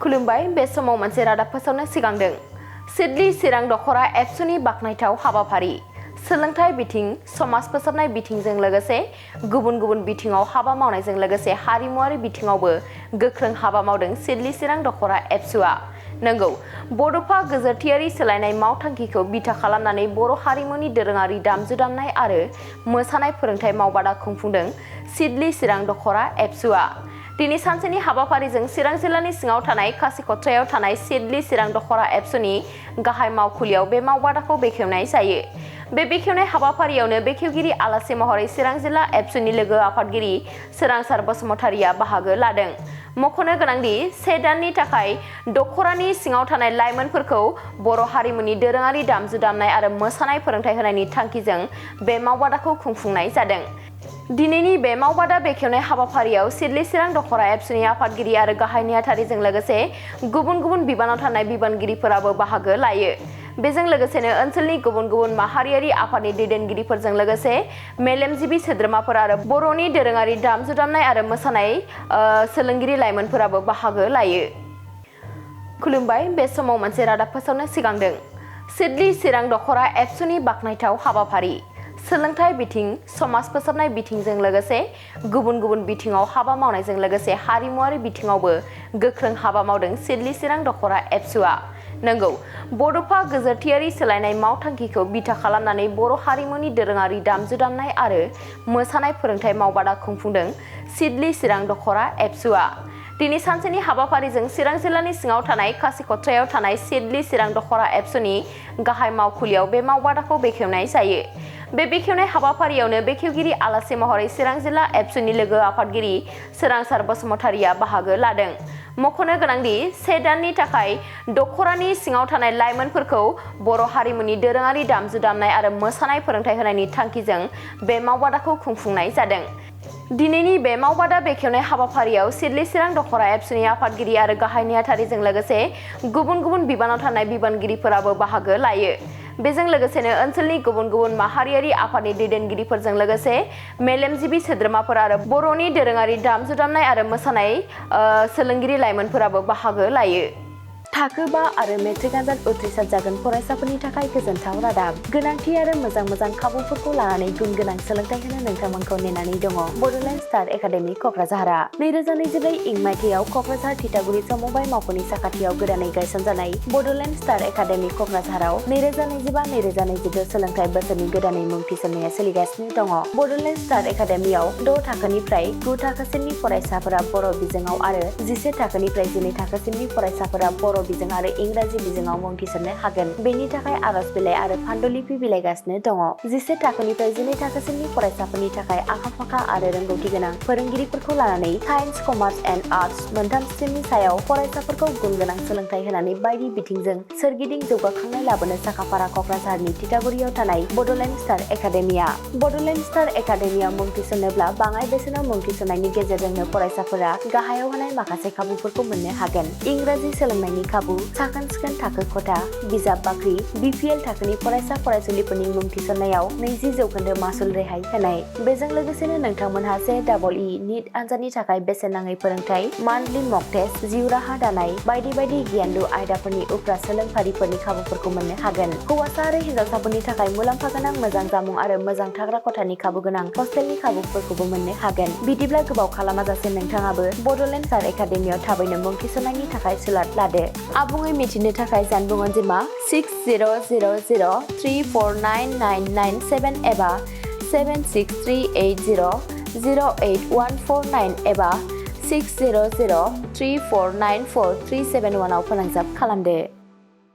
खुलुमबाय बे समाव मोनसे रादाब फोसावनो सिगांदों सिडली चिरां दख'र एबसुनि बाखनायथाव हाबाफारि सोलोंथाइ बिथिं समाज फोसाबनाय बिथिंजों लोगोसे गुबुन गुबुन बिथिङाव हाबा मावनायजों लोगोसे हारिमुआरि बिथिङावबो गोख्रों हाबा मावदों सिडली चिरां दख'र एबसुआ नंगौ बड'फा गोजोरथियारि सोलायनाय मावथांखिखौ बिथा खालामनानै बर' हारिमुनि दोरोङारि दामजु दामनाय आरो मोसानाय फोरोंथाय मावबादा खुंफुंदों सिडली चिरां दख'र एबसुआ दिनै सानसेनि हाबाफारिजों चिरां जिल्लानि सिङाव थानाय कासिकत्रायाव थानाय सिडली चिरां दख'र एबसुनि गाहाय मावखुलियाव बे मावबादाखौ बेखेवनाय जायो। बे बेखेवनाय हाबाफारियावनो बेखेवगिरि आलासि महरै चिरां जिल्ला एबसुनि लोगो आफादगिरि सोरांसार बसुमतारिया बाहागो लादों। मख'नो गोनांदि से दाननि थाखाय दख'रानि सिङाव थानाय लाइमोनफोरखौ बर' हारिमुनि दोरोङारि दामजु दामनाय आरो मोसानाय फोरोंथाय होनायनि थांखिजों बे मावबादाखौ खुंफुंनाय जादों। दिनैनि बे मावबादा बेखेवनाय हाबाफारियाव सिडली चिरां दख'र एबसुनि आफादगिरि आरो गाहाय नेहाथारिजों लोगोसे गुबुन गुबुन बिबानाव थानाय बिबानगिरिफोराबो बाहागो लायो। बेजों लोगोसेनो ओनसोलनि गुबुन गुबुन माहारियारि आफादनि दैदेनगिरिफोरजों लोगोसे मेलेमजिबि सोद्रोमाफोर आरो बर'नि दोरोङारि दामजु दामनाय आरो मोसानाय सोलोंगिरि लाइमोनफोराबो बाहागो लायो। खुलुमबाय बे समाव मोनसे रादाब फोसावनो सिगांदों सिडली चिरां दख'र एबसुनि बाखनायथाव हाबाफारि सोलोंथाइ बिथिं समाज फोसाबनाय बिथिंजों लोगोसे गुबुन गुबुन बिथिङाव हाबा मावनायजों लोगोसे हारिमुआरि बिथिङावबो गोख्रों हाबा मावदों सिडली चिरां दख'र एबसुआ नंगौ बड'फा गोजोरथियारि सोलायनाय मावथांखिखौ बिथा खालामनानै बर' हारिमुनि दोरोङारि दामजु दामनाय आरो मोसानाय फोरोंथाय मावबादा खुंफुंदों सिडली चिरां दख'र एबसुआ दिनै सानसेनि हाबाफारिजों चिरां जिल्लानि सिङाव थानाय कासिकत्रायाव थानाय सिडली चिरां दख'र एबसुनि गाहाय मावखुलियाव बे मावबादाखौ बेखेवनाय जायो। बे बेखेवनाय हाबाफारियावनो बेखेवगिरि आलासि महरै चिरां जिल्ला एबसुनि लोगो आफादगिरि सोरांसार बसुमतारिया बाहागो लादों। मख'नो गोनांदि से दाननि थाखाय दख'रानि सिङाव थानाय लाइमोनफोरखौ बर' हारिमुनि दोरोङारि दामजु दामनाय आरो मोसानाय फोरोंथाय होनायनि थांखिजों बे मावबादाखौ खुंफुंनाय जादों। दिनैनि बे मावबादा बेखेवनाय हाबाफारियाव सिडली चिरां दख'र एबसुनि आफादगिरि आरो गाहाय नेहाथारिजों लोगोसे गुबुन गुबुन बिबानाव थानाय बिबानगिरिफोराबो बाहागो लायो। बेजों लोगोसेनो ओनसोलनि गुबुन गुबुन माहारियारि आफादनि दैदेनगिरिफोरजों लोगोसे मेलेमजिबि सोद्रोमाफोर आरो बर'नि दोरोङारि दामजु दामनाय आरो मोसानाय सोलोंगिरि लाइमोनफोराबो बाहागो लायो। थाखो 5 आरो मेट्रिक आनजाद उथ्रिसार जागोन फरायसाफोरनि थाखाय गोजोनथाव रादाब गोनांथि आरो मोजां खाबुफोरखौ लानानै गुन गोनां सोलोंथाइ होनो नोंथांमोनखौ नेनानै दङ बड'लेण्ड स्टार एकाडेमि क'क्राझारआ 2024 इं मायथाइयाव क'क्राझार थिथागुरि समबाय मावख'नि साखाथियाव गोदानै गायसनजानाय बड'लेण्ड स्टार एकाडेमि क'क्राझाराव 2025-2026 सोलोंथाइ बोसोरनि गोदानै मुं थिसननाया सोलिगासिनो दङ। बड'लेण्ड स्टार एकाडेमियाव 6 थाखोनिफ्राय 9 थाखोसिमनि फरायसाफोरा बर' बिजोङाव आरो 11 थाखोनिफ्राय 12 थाखोसिमनि फरायसाफोरा बर' बिजों आरो इंराजि बिजोङाव मुं थिसननो हागोन। बेनि थाखाय आर'ज बिलाइ आरो फान्डुलिपि बिलाइगासिनो दङ। 11 थाखोनिफ्राय 12 थाखोसिमनि फरायसाफोरनि थाखाय आखा-फाखा आरो रोंगौथि गोनां फोरोंगिरिफोरखौ लानानै साइन्स, कमार्स एन्ड आर्टस मोनथाम स्ट्रिमनि सायाव फरायसाफोरखौ गुन गोनां सोलोंथाइ होनानै बायदि बिथिंजों सोरगिदिं जौगाखांनाय लाबोनो साखाफारा क'क्राझारनि थिथागुरियाव थानाय बड'लेण्ड स्टार एकाडेमिया। बड'लेण्ड स्टार एकाडेमियाव मुं थिसननोब्ला बाङाइ बेसेनाव मुं थिसननायनि गेजेरजोंनो फरायसाफोरा गाहायाव होनाय माखासे खाबुफोरखौ मोननो हागोन। इंराजि सोलोंनायनि खाबु, साखोन-सिखोन थाखो खथा, बिजाब बाख्रि, BPL थाखोनि फरायसा फरायसुलिफोरनि मुं थिसननायाव 20% मासुल रेहाय होनाय। बेजों लोगोसेनो नोंथांमोनहा JEE नीट आनजादनि थाखाय बेसेन नाङै फोरोंथाय, मान्थलि मक टेस्ट, जिउ राहा दानाय बायदि गियानलु आयदाफोरनि उफ्रा सोलोंफारिफोरनि खाबुफोरखौ मोननो हागोन। हौवासा आरो हिन्जावसाफोरनि थाखाय मुलाम्फा गोनां मोजां जामुं आरो मोजां थाग्रा खथानि खाबु गोनां हस्टेलनि खाबुफोरखौबो मोननो हागोन। बिदिब्ला गोबाव खालामाजासे नोंथाङाबो बड'लेण्ड स्टार एकाडेमियाव थाबैनो मुं थिसननायनि थाखाय सुलाद लादो। आबुङै मिथिनो थाखाय जानबुं अनजिमा 6000349997 एबा 7638008149 एबा 6003494371 आव फोनांजाब खालामदो।